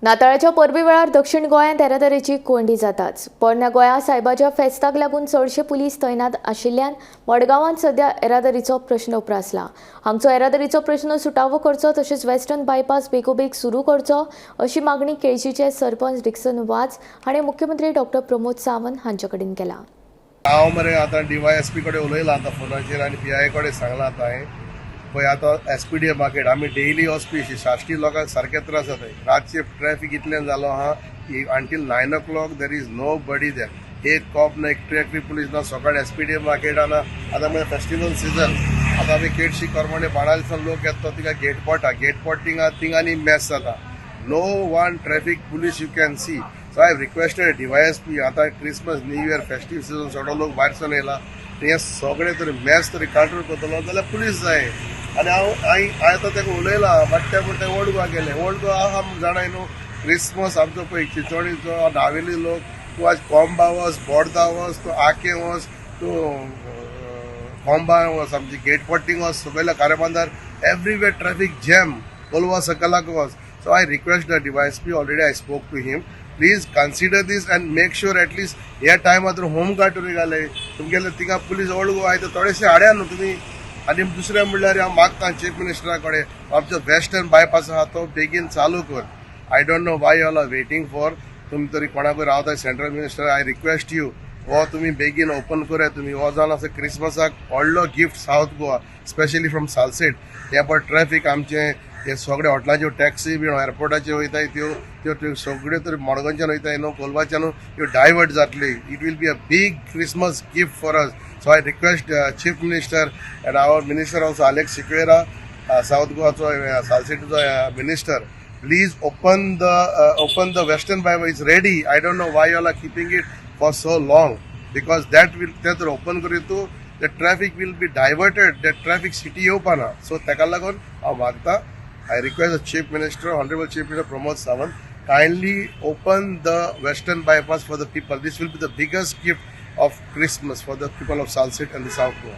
नाताळाच्या परबे वेळार दक्षिण गोंयांत येरादारीची कोंयडी जाताच. पोरण्या गोंया सायबाच्या फेस्ताक लागून चडशे पुलीस तैनात आशिल्ल्यान मडगांवांत सध्या येरादारीचो प्रश्न उप्रासला. हांगचो येरादारीचो प्रश्न सुटावो करचो तशेंच वेस्टर्न बायपास बेगोबेग सुरू करचो अशी मागणी केळशीचे सरपंच डिक्सन वाझ हांणी मुख्यमंत्री डॉक्टर प्रमोद सावंत हांचे कडेन केला. हांव मरे आतां डीवायएसपी कडेन उलयलां आतां फोनाचेर आनी पीआय कडेन सांगलां. आतां हांवें पळय, आतां एसपीडीए मार्केट आमी डेली वचपी साश्टी लोकांक सारके त्रास जाता. रातचे ट्रॅफिक इतलें जालो आहा की until 9 o'clock there is nobody there. एक कॉप ना, एक ट्रॅफिक पुलीस ना. सकाळी एसपीडीए मार्केटान आतां म्हणजे फेस्टिवल सिजन. आतां आमी केळशी, करमणे, बाणावलीसान लोक येता, तो थिंगा गेट पडटा. गेट पडटा थिंगा, थिंगा आनी मॅस जाता. No one traffic police you can see. So I requested DYSP, आतां Christmas, New Year, festive season, सगळो लोक भायर सून येयला. हें सगळें तरी मॅस तरी कंट्रोल करतलो जाल्यार पुलीस जाय. आनी हांव हांवें आतां ताका उलयलां, बट ते म्हणटा ओल्ड गोवा गेले. ओल्ड गोवा आहा जाणाय न्हू, क्रिसमस आमचो पळय चिंचोणीचो, नावेली लोक. तूं आज कोंबा वच, बोर्दा वच, तूं आके वच, तूं कोंबा वच, आमची गेट पट्टींग वच, सगळ्या खारेबांदार, एवरीवेर ट्रॅफिक जॅम. कोलवा सकलाक वच. So I request the DYSP, already I spoke to him, please consider this and make sure at least ह्या टायमार होम गार्ड तरी घाले तुमगेले थिंगा. पुलीस ओल्ड गोवा आयता, थोडेशे हाड्या न्हू तुमी. आनी दुसरें म्हणल्यार हांव मागता चीफ मिनिस्टरा कडेन, आमचो वेस्टर्न बायपास आहा तो बेगीन चालू कर. I don't know why all are waiting for. तुमी तरी कोणाकूय रावता central minister, I request you, हो तुमी बेगीन ओपन करूया तुमी. हो जावन आसा क्रिसमसाक व्हडलो gift South Goa, specially from Salcete. हे पळय, ट्रॅफिक आमचें हे सगळे हॉटलाच्यो टॅक्सी बीन एअरपोर्टाच्यो वयताय, त्यो त्यो त्यो सगळ्यो तरी मडगांवच्यान वयताय न्हू, कोलवाच्यान, त्यो डायवर्ट जातली. It will be a big Christmas gift for us. So I request Chief Minister and our minister also, Alex Sequeira, south गोवाचो, सालसेटीचो minister, please open the Western Bypass is ready. I don't know why you all are keeping it for so long, because that will, ते जर open करीत तूं, the traffic will be diverted, that traffic city येवपा ना. So ताका लागून हांव मागता, I request the Chief Minister, Honourable Chief Minister Pramod Sawant, kindly open the Western Bypass for the people. This will be the biggest gift of Christmas for the people of Salcete and the South Goa.